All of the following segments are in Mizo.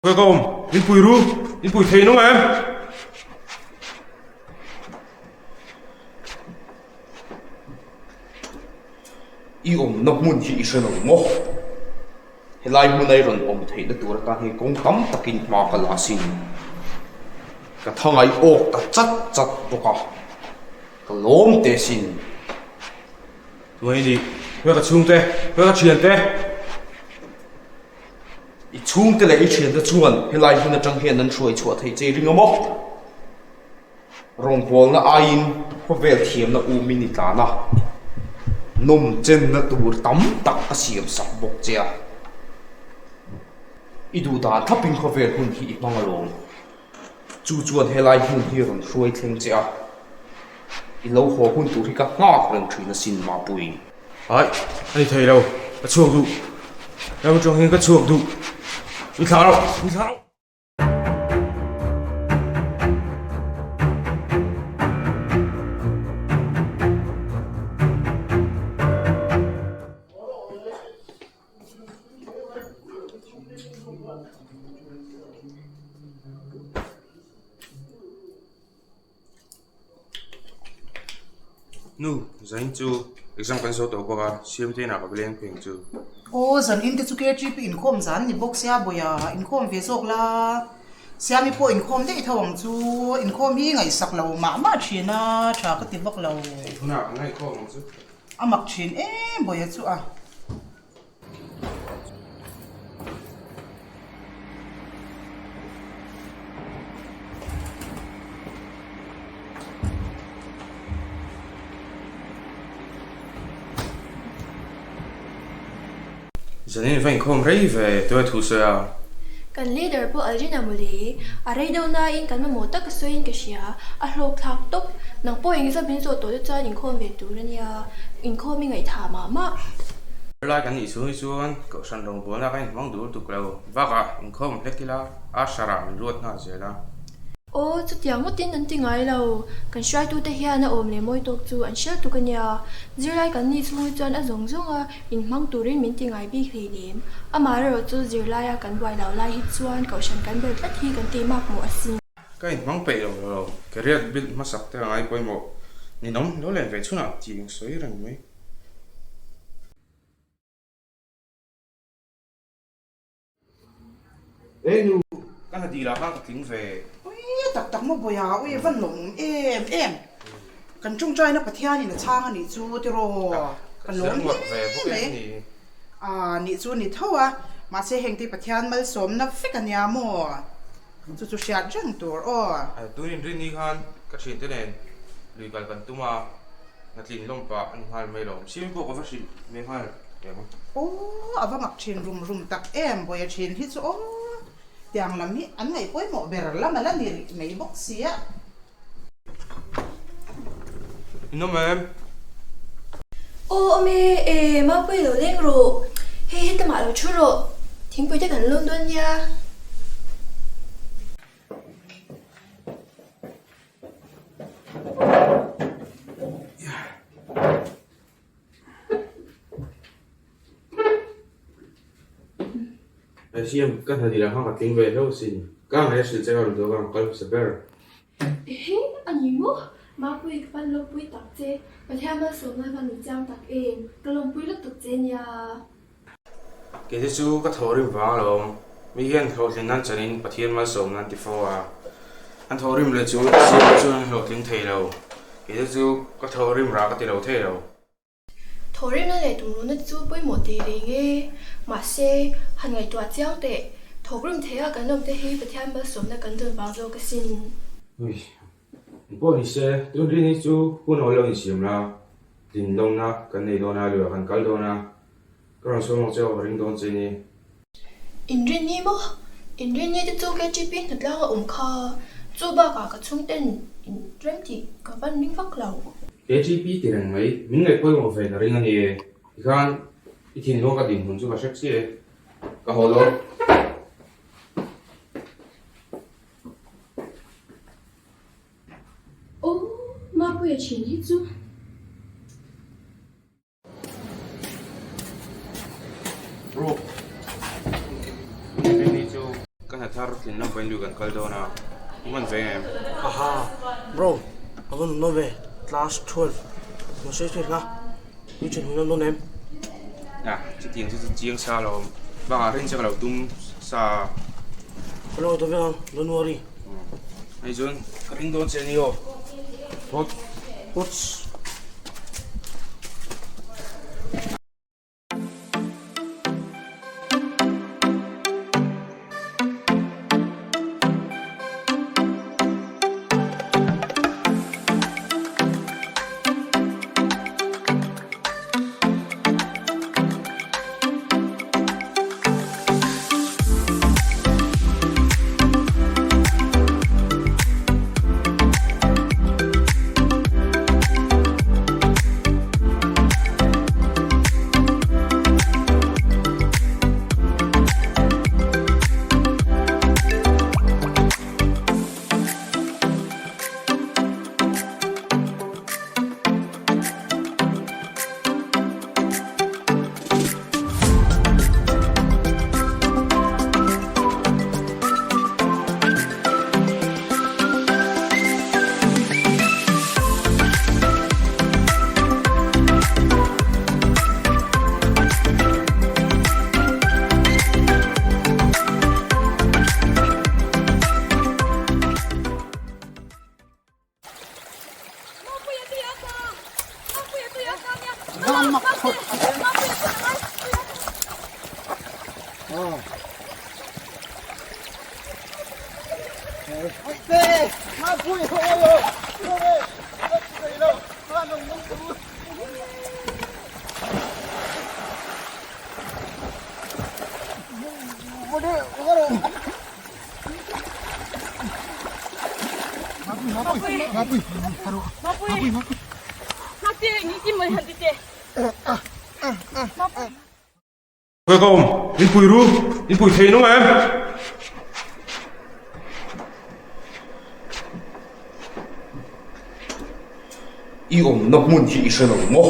Ka awm, in pui ru, in pui thei nung em? I awmna hmun hi i hre lo maw? Helai hmuna i rawn awm theihna tur atan hian kawng tam takin hma ka la asin. Ka thangai awk ta chat chat bawk a, ka lawm teh asin. Tunge i nih? Tunge ka chhungte? Tunge ka thiante? I chhungte leh i thiante chuan helai hmun atang hian an hruai chhuah theih che i ring a maw? Rawngbawlna aiin khawvel thiamna umin i tlan a, nawm chenna tur tam tak a siam sak bawk che a. I duh dan thlapin khawvel hun hi i hmang alawm. Chu chuan helai hmun hi rawn hruai thleng che a, i lo haw hun tur hi ka nghak reng thin asin Mapui. Aih, a ni thei lo, ka chhuak duh. Ram atang hian ka chhuak duh. I thlah rauh, i thlah rauh. Nu, zain chu exam kan zo tawh bawk a, siamte inah ka va leng phei ang chu. Aw, zan in te chu KGP inkhawm zan ni bawk sia bawiha, inkhawm ve zawk la. Siami pawh inkhawm daih tho ang chu, inkhawm hi ngaihsak lo mah mah thin a, tha ka ti vak lo. Hunah kan ngaihkhawm ang chu. A mak thin em bawiha chu a. Zanin va inkhawm rei ve tûa thu sawi a. Kan leader pawh Algina mawle, a rei deuh nain kan mamawh tak a sawiin ka hria, a hlawk thlak tawp. Nang pawh engzam min zawh tawh te chuan inkhawm ve tur a nia, inkhawm i ngaihtha mah mah. Zirlai kan nih chhung hi chuan Kohhran rawngbawlna kan inhmang dur tuk lo. Bakah inkhawm hlek ila Usher ah min ruat nghal zel a. Aw, chutiang ngawtin an ti ngai lo. Kan hruaitute hian a awm leh mawi tawk chu an hriat tuk a nia. Zirlai kan nih chhung hi chuan a zawng zawng a inhmang turin min ti ngai bik hleinem. Amaherawh chu zirlaia kan buai lo lai hi chuan Kohhran kan bel tlat hi kan tih makmawh asin. Ka inhmang peih lo lo, career build hmasak te a ngai pawimawh. Ninawm lo len ve chhunah tih ang sawi reng mai. E nu, ka hna dil ah khan ka tling ve. Ui tak tak maw Bawiha, ui van lawm awm em em. Kan tawngtaina Pathianin a chhang a nih chu tiraw, ka lawm hle mai. A nih chu ni tho a, mahse heng te Pathian malsawmna vek a nia maw? Chu chu hriat reng tur aw. Tun inrinni khan ka thiante nen lui kal kan tum a, hnatlin lawm pah a ni nghal mai lo. Simi pawh ka va hrilh ve nghal em. Aw, a va mak thin rum rum tak em, Bawiha thin hi chu aw, tiang lam hi an ngaih pawimawh ber lam a la ni rih mai bawk sia. In awm em? Aw awm e, e Mapuii lo leng rawh, hei hetamah lo thu rawh, thingpui te kan lawn dawn nia. Siam, ka hna dil ah khan ka tling ve hlauh asin, ka ngaih a hrilh che ka rawn duh a ka rawn kal hmasa ber. Ehe, a ni maw? Mapui ka van lawmpui tak che, Pathian malsawmna ka ni chiang tak em, ka lawmpui lutuk che nia. Kei te chu ka thawhrim vang alawm, mi hian hlawhtlin nan chanin Pathian malsawmna an ti fo a, an thawhrim leh chu siam chuan an hlawhtling thei lo, kei te chu ka thawhrim rah ka ti lo thei lo. Thawhrimna leh tumruhna chu pawimawh teh reng e. Mahse, han ngaihtuah chiang teh, thawkrim theia kan awmte hi Pathian malsawmna kan dawn vang zawk asin. Ui, eng pawh ni se, tun rin hi chu hun awl lo insiam la, tlin lawmna kan nei dawn a, luiah kan kal dawn a, ka rawn sawi ang che aw, ka ring dawn che ni. Inrinni maw? Inrinni te chu KTP hnatlang a awm kha. Chu bakah ka chhungten in rem tih ka van ring vak lo. KTP ti reng mai, min ngaih pawimawh ve ka ring a ni e. Tikhan i thinlung ka dinhmun chu ka hrep chiah e. Ka haw dawn. Aw, Mapuia thin hi chu. Bro, Rini chu ka hna thar. tlin lam pawhin lui kan kal dawn a, i hman ve em? Aha, bro, a va nuam ve, class 12 ma sawi sawi kha, i ṭhen hun a dawn em? A, chutiang chu chu chiang sa alawm, bakah rin che ka lo tum sa a. Ka lo ngaihtuah vek ang, don't worry. Hei chuan ka ring dawn che a ni aw, phawt. Phawts. Khawi ka awm, in pui ru, in pui thei nung em? I awmna hmun hi i hre lo maw?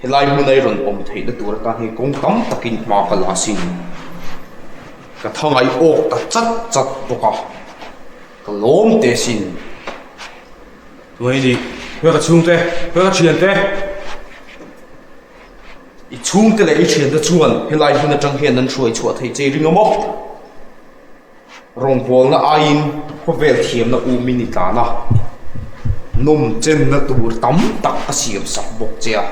Helai hmuna i rawn awm theihna tur atan hei kawng tam takin hma ka la asin. Ka thangai awk ta chat chat bawk a, ka lawm teh asin. Tunge i nih? Khawi ka chhungte? Khawi ka thiante? I chhungte leh i thiante chuan helai hmun atang hian an hruai chhuah theih che i ring a maw? Rawngbawlna aiin khawvel thiamna umin i tlan a, nawm chenna tur tam tak a siam sak bawk che a.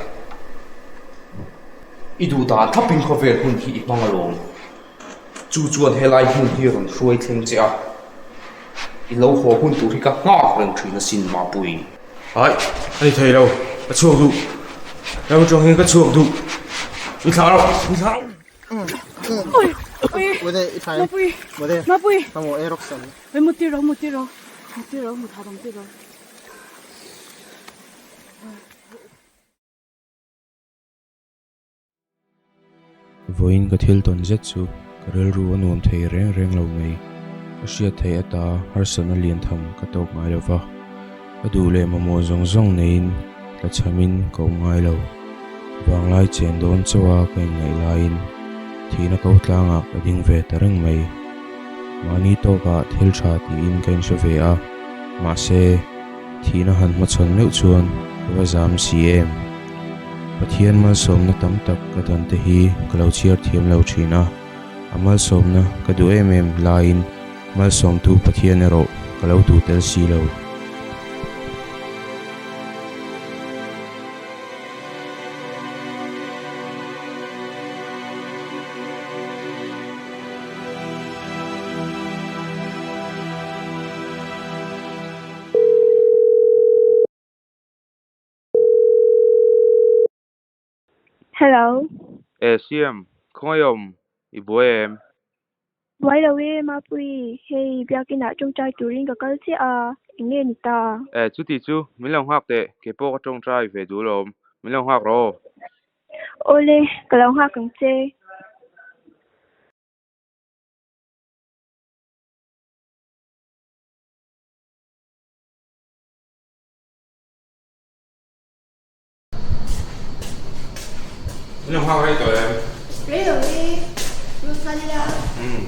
I duh dan thlapin khawvel hun hi i hmang alawm. Chu chuan helai hmun hi rawn hruai thleng che a, i lo haw hun tur hi ka nghak reng thin asin Mapui. Ai, a ni thei lo, ka chhuak duh. Ram atang hian ka chhuak duh. I thlah rawh, i thlah rawh. Vawiin ka thil tawn zet chu ka rilru a nuam thei reng reng lo mai. Ka hriat theih ata harsatna lian tham ka tawk ngai lo va, ka duh leh mamawh zawng zawng neiin tlachhamin ka awm ngai lo. Vanglai chen dawn chauha ka inngaih laiin thihna ko tlangah ka ding ve ta reng mai. Mahni tawkah thil tha tiin ka inhre ve a, mahse, Thihna han hmachhawn meuh chuan ka va zam si em? Pathian malsawmna tam tak ka dawn te hi ka lo chhiar thiam lo thin a, a malsawmna ka duh em em laiin malsawmtu Pathian erawh ka lo duh tel si lo. Hello. Eh Siam, khawngaih awm, i buai em? Buai lo e Mapui, hei biakinah tawngtai turin ka kal chiah a, eng nge ni ta? Eh chuti chu, min lo nghak teh, keipawh ka tawngtai ve duh alawm, min lo nghak rawh aw. Awle, ka lo nghak ang che. Min lo nghak rei tawh em? Rei lo e, lut nghal ila. Umm.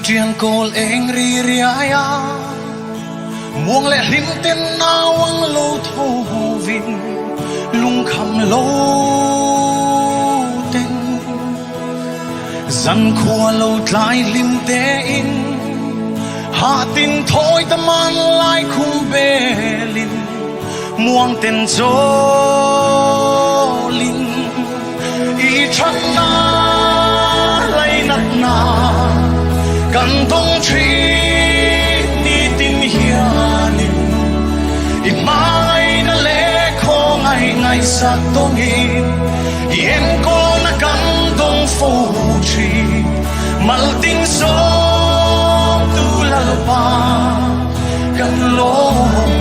Varṭian kawl eng ri riai a, muang leh hlim ten nau ang lo tho vin lungkham lo ten. Zankhua lo tlai hlim tein hah tin thawi ta man lai khum belin muang ten chawlin i thatna lainatna kan dawng thin nitin hianin i hmangaihna leh khawngaih ngaihsak dawngin i enkawlna kan dawng fo thin maltin sawmtu Lalpa kan lawm.